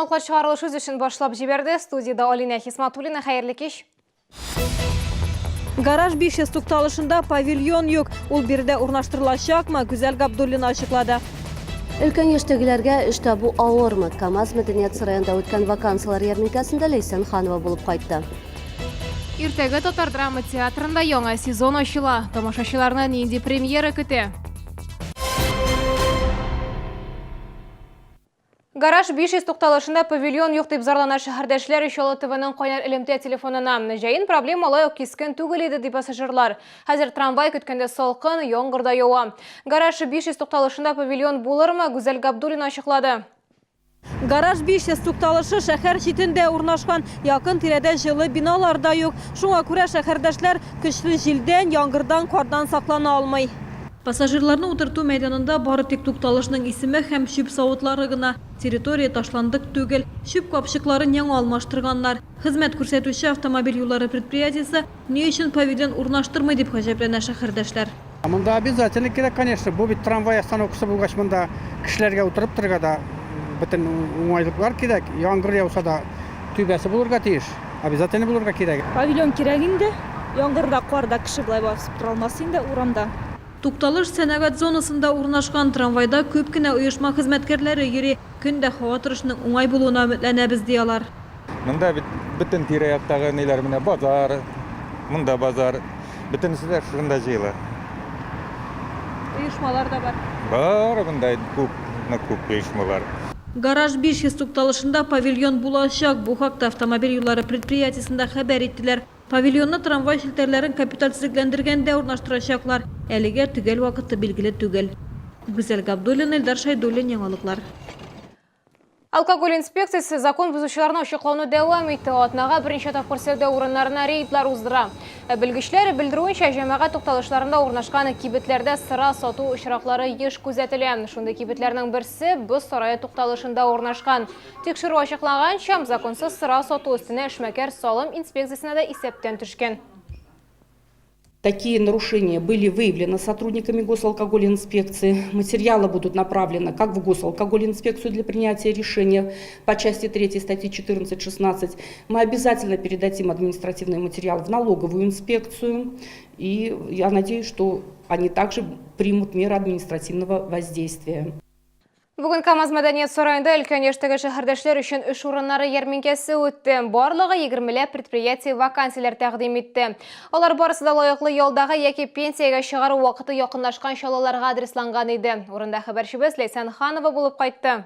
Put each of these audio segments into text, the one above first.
Яңалыклар чыгарылыш үз эшен башлап җибәрде. Студиядә Алинә Хисматуллина. Хәерле кич. Гараж 500 тукталышында павильон юк. Ул биредә урнаштырылачакмы? Гүзәл Габдуллина ачыклады. Өлкән яшьтәгеләргә эш табу авырмы? КАМАЗ мәдәният сараенда үткән вакансияләр ярминкәсендә Ләйсән Ханова булып кайтты. Иртәгә Татар драма театрында яңа сезон ачыла. Тамашачыларны нинди премьера көтә? Гараж 500 тукталышында павильон юк дип зарлана шәһәрдәшләр Чаллы ТВның кайнар элемтә телефонына. Җәен проблема алай ук кискен түгел иде, ди пассажирлар. Хәзер трамвай көткәндә салкын, яңгыр да ява. Гараж 500 тукталышында павильон булырмы, Гүзәл Габдуллина ачыклады. Гараж 500 тукталышы шәһәр читендә урнашкан. Якын тирәдә җылы биналар да юк. Шуңа күрә шәһәрдәшләр көчле җилдән, яңгырдан, кардан саклана алмый. Пассажирларны утырту мәйданында бары тик тукталышның исеме һәм чүп савытлары гына. Территория ташландык түгел. Чүп капчыкларын яңа алмаштырганнар. Хезмәт күрсәтүче автомобиль юллары предприятиесе ни өчен павильон урнаштырмый, дип гаҗәпләнә шәһәрдәшләр. Монда обязательно кирәк, конечно. Бу бит трамвай остановкасы булгач, монда кешеләргә утырып торырга да бөтен уңайлыклар кирәк. Яңгыр яуса да түбәсе булырга тиеш. Обязательно булырга кирәк. Павильон кирәк инде. Яңгырда, карда кеше болай басып тора алмас инде урамда. Тукталыш сәнәгать зонасында урнашкан. Трамвайда күп кенә оешма хезмәткәрләре йөри. Көн дә һава торышының уңай булуына өметләнәбез, ди алар. Монда бит бөтен тирә-яктагы ниләр менә базар, монда базар. Бөтенесе дә шунда җыела. Оешмалар да бар. Бар монда күп, нык күп оешмалар. Гараж 500 тукталышында павильон булачак. Бу хакта автомобиль юллары предприятиесендә хәбәр иттеләр. Павильонны трамвай челтәрләрен капиталь төзекләндергәндә урнаштырачаклар. Әлегә төгәл вакыты билгеле түгел. Гүзәл Габдуллина, Илдар Шәйдуллин, Яңалыклар. Алкоголь инспекциясе закон бозучыларны ачыклауны дәвам итте. Атнага берничә тапкыр сәүдә урыннарына рейдлар уздыра. Ә белгечләр белдерүенчә, җәмәгать тукталышларында урнашкан кибетләрдә сыра сату очраклары еш күзәтелә. Шундый кибетләрнең берсе Боз сарае тукталышында урнашкан. Тикшерү ачыклаганча, законсыз сыра сату өстенә эшмәкәр салым инспекциясенә дә исәптән төшкән. Такие нарушения были выявлены сотрудниками Госалкоголь-инспекции. Материалы будут направлены как в Госалкоголь-инспекцию для принятия решения по части 3 статьи 14.16. Мы обязательно передадим административный материал в налоговую инспекцию. И я надеюсь, что они также примут меры административного воздействия. Бүген КАМАЗ мәдәният сараенда өлкән яшьтәге шәһәрдәшләр өчен эш урыннары ярминкәсе үтте. Барлыгы егермеләп предприятие вакансияләр тәкъдим итте. Алар барысы да лаеклы ялдагы яки пенсиягә чыгару вакыты якынлашкан чаллыларга адресланган иде. Урында хәбәрчебез Ләйсән Ханова булып кайтты.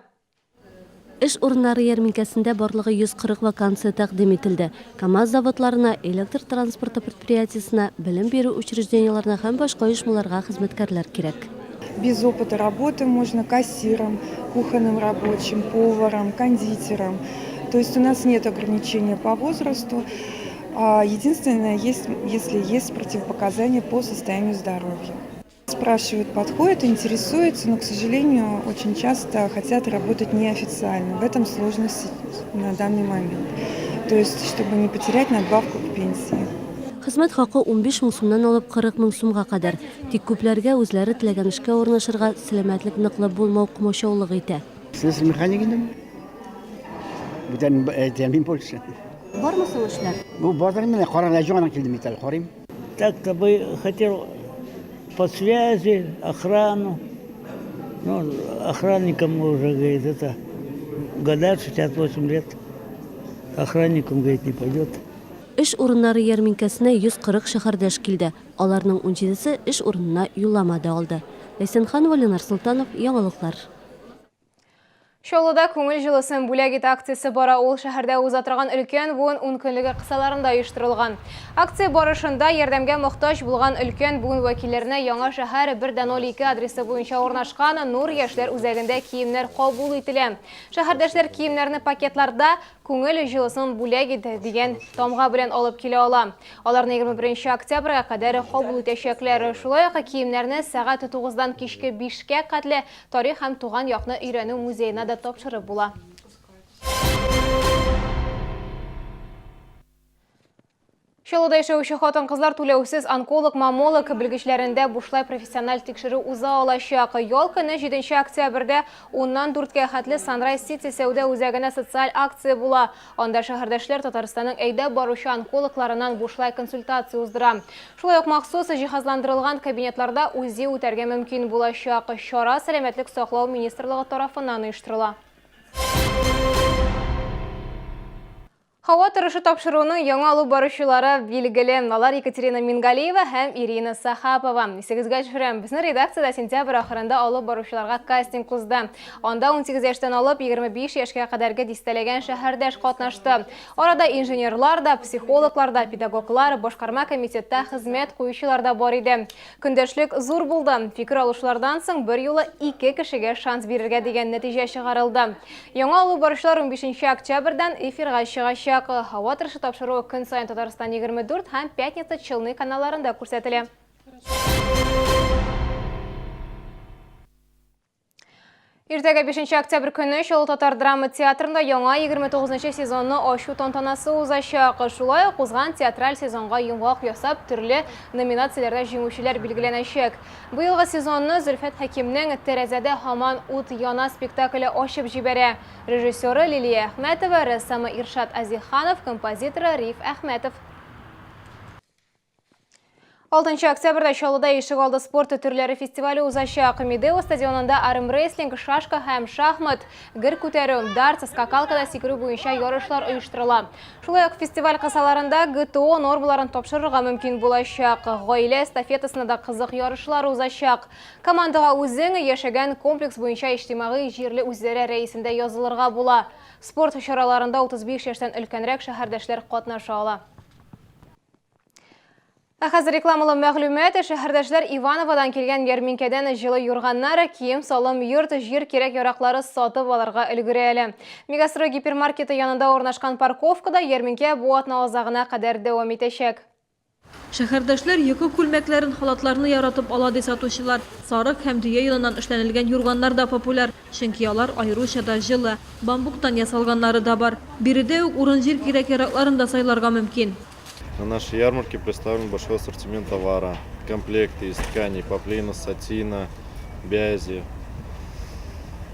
Эш урыннары ярминкәсендә барлыгы 140 вакансия тәкъдим ителде. КАМАЗ заводларына, электр транспорты предприятиесенә, белем бирү учреждениеләренә һәм башка оешмаларга хезмәткәрләр кирәк. Без опыта работы можно кассиром, кухонным рабочим, поваром, кондитером. То есть у нас нет ограничения по возрасту. Единственное, есть, если есть противопоказания по состоянию здоровья. Спрашивают, подходит, интересуются, но, к сожалению, очень часто хотят работать неофициально. В этом сложность на данный момент. То есть, чтобы не потерять надбавку к пенсии. Хезмәт хакы 15 мең сумнан алып 40 мең сумга кадәр. Тик күпләргә үзләре теләгән эшкә урнашырга сәламәтлек ныклы булмау комачаулык итә. Слесарь-механик инде мин. Бүтән әйтәмим больше. Бармы соң эшләр? Бу базар менә карарга җаңа килдем бит әле, карыйм. Так-то бы хотел по связи, охрану. Ну, охранником уже, говорит, это года, 68 лет. Охранником, говорит, не пойдет. Эш урыннары ярминкәсенә 140 шәһәрдәш килде. Аларның унҗидесе эш урынына юллама да алды. Ләйсән Ханова, Ленар Солтанов, Яңалыклар. Чаллыда күңел җылысын бүләк ит акциясе бара. Ул шәһәрдә уза торган өлкән буын ункөнлеге кысаларында оештырылган. Акция барышында ярдәмгә мохтаҗ булган өлкән буын вәкилләренә Яңа шәһәр 1.02 адресы буенча урнашкан Нур яшьләр үзәгендә киемнәр кабул ителә. Шәһәрдәшләр киемнәрне пакетларда Күңел җылысын бүләк ит дигән тамга белән алып килә ала. Аларны 21 октябрьгә кадәр кабул итәчәкләр. Шулай ук киемнәрне сәгать тугыздан кичке бишкә кадәр Тарих һәм туган якны өйрәнү музеена да тапшырып була. Чаллыда яшәүче хатын-кызлар түләүсез онколог-маммолог белгечләрендә бушлай профессиональ тикшерү уза алачак. Ял көне 7 октябрьдә уннан дүрткә хәтле Sunrise City сәүдә үзәгенә социаль акция була. Анда шәһәрдәшләр Татарстанның әйдәп баручы онкологларыннан бушлай консультация уздыра. Шулай ук махсус җиһазландырылган кабинетларда УЗИ үтәргә мөмкин булачак. Чара Сәламәтлек саклау министрлыгы тарафыннан оештырыла. Һава торышы тапшыруының яңа алып баручылары билгеле. Алар Екатерина Мингалиева һәм Ирина Сахапова. Исегезгә төшерәм, безнең редакциядә сентябрь ахырында алып баручыларга кастинг узды. Анда 18 яшьтән алып 25 яшькә кадәрге дистәләгән шәһәрдәш катнашты. Арада инженерлар да, психологлар да, педагоглар, башкарма комитетта хезмәт куючылар да бар иде. Көндәшлек зур булды. Фикер алышулардан соң берьюлы ике кешегә шанс бирергә дигән нәтиҗә чыгарылды. Яңа алып баручылар унбишенче октябрьдән эфирга чыгачак. Һава торышы тапшыруы көн саен Татарстан 24 һәм Пятница Челны каналларында күрсәтелә. Иртәгә 5 октябрь көне Чаллы татар драма театрында яңа 29 сезонны ачу тантанасы узачак. Шулай ук узган театраль сезонга йомгак ясап, төрле номинацияләрдә җиңүчеләр билгеләнәчәк. Быелгы сезонны Зөлфәт Хәкимнең Тәрәзәдә һаман ут яна спектакле ачып җибәрә. Режиссеры Лилия Әхмәтова, рәссамы Иршат Азиханов, композиторы Риф Әхмәтов. Алтынчы октябрьдә Чаллыда ишегалды спорты төрләре фестивале узачак. Медео стадионында армрестлинг, шашка һәм шахмат, гер күтәрү, дартс, скакалкада сикерү буенча ярышлар оештырыла. Шулай ук фестиваль кысаларында ГТО нормаларын тапшырырга мөмкин булачак. Гаилә эстафетасында да кызык ярышлар узачак. Командага үзең яшәгән комплекс буенча иҗтимагый җирле үзидарә рәисендә язылырга була. Спорт чараларында 35 яшьтән өлкәнрәк шәһәрдәшләр катнаша ала. Ә хәзер рекламалы мәгълүмат. Шәһәрдәшләр Ивановодан килгән ярминкәдән җылы юрганнар, кием-салым, йорт-җир кирәк-яраклары сатып алырга өлгерә әле. Мегастрой гипермаркеты янында урнашкан парковкада ярминкә бу атна азагына кадәр дәвам итәчәк. Шәһәрдәшләр йокы күлмәкләрен, халатларны яратып ала, ди сатучылар. Сарык һәм дөя йоныннан эшләнелгән юрганнар да популяр, чөнки алар аеруча да җылы. Бамбуктан ясалганнары да бар. Биредә үк урын-җир кирәк-яракларын да сайларга мөмкин. На нашей ярмарке представлен большой ассортимент товара. Комплекты из тканей, поплина, сатина, бязи.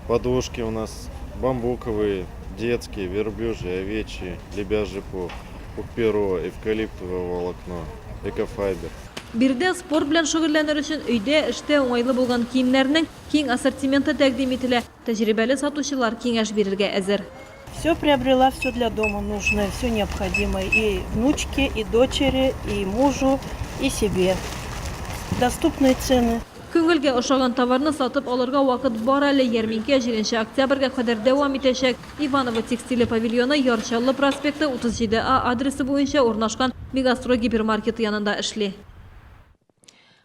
Подушки у нас бамбуковые, детские, верблюжьи, овечьи, лебяжий пух, пух-перо, эвкалиптовое волокно, экофайбер. Биредә спорт белән шөгыльләнер өчен өйдә, эштә уңайлы булган киемнәрнең киң ассортименты тәкъдим ителә. Тәҗрибәле сатучылар киңәш бирергә әзер. Все приобрела, все для дома нужное, все необходимое и внучке, и дочери, и мужу, и себе. Доступные цены. Күңелгә ошаган товарны сатып алырга вакыт бар әле, ярминкә җиденче октябрьгә кадәр дәвам итәчәк. Иваново текстиле павильоны Яр Чаллы проспекты, 37 А адресы буенча урнашкан Мегастрой гипермаркеты янында эшли.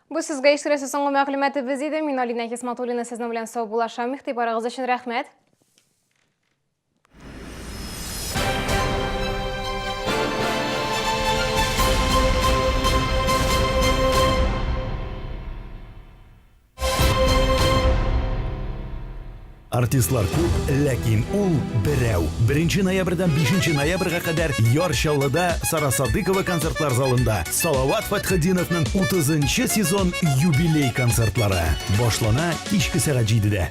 Бу сезгә ишетеләсе соңгы мәгълүматыбыз иде. Мин Алинә Хисматуллина сезнең белән саубуллашам. Игътибарыгыз өчен рәхмәт. Артистлар күп, ләкин ул берәү. 1 ноябрьдән 5 ноябрьгә кадәр Яр Чаллыда Сара Садыкова концертлар залында Салават Фәтхетдиновның 30 сезон юбилей концертлары башлана кичке сәгать 7-дә.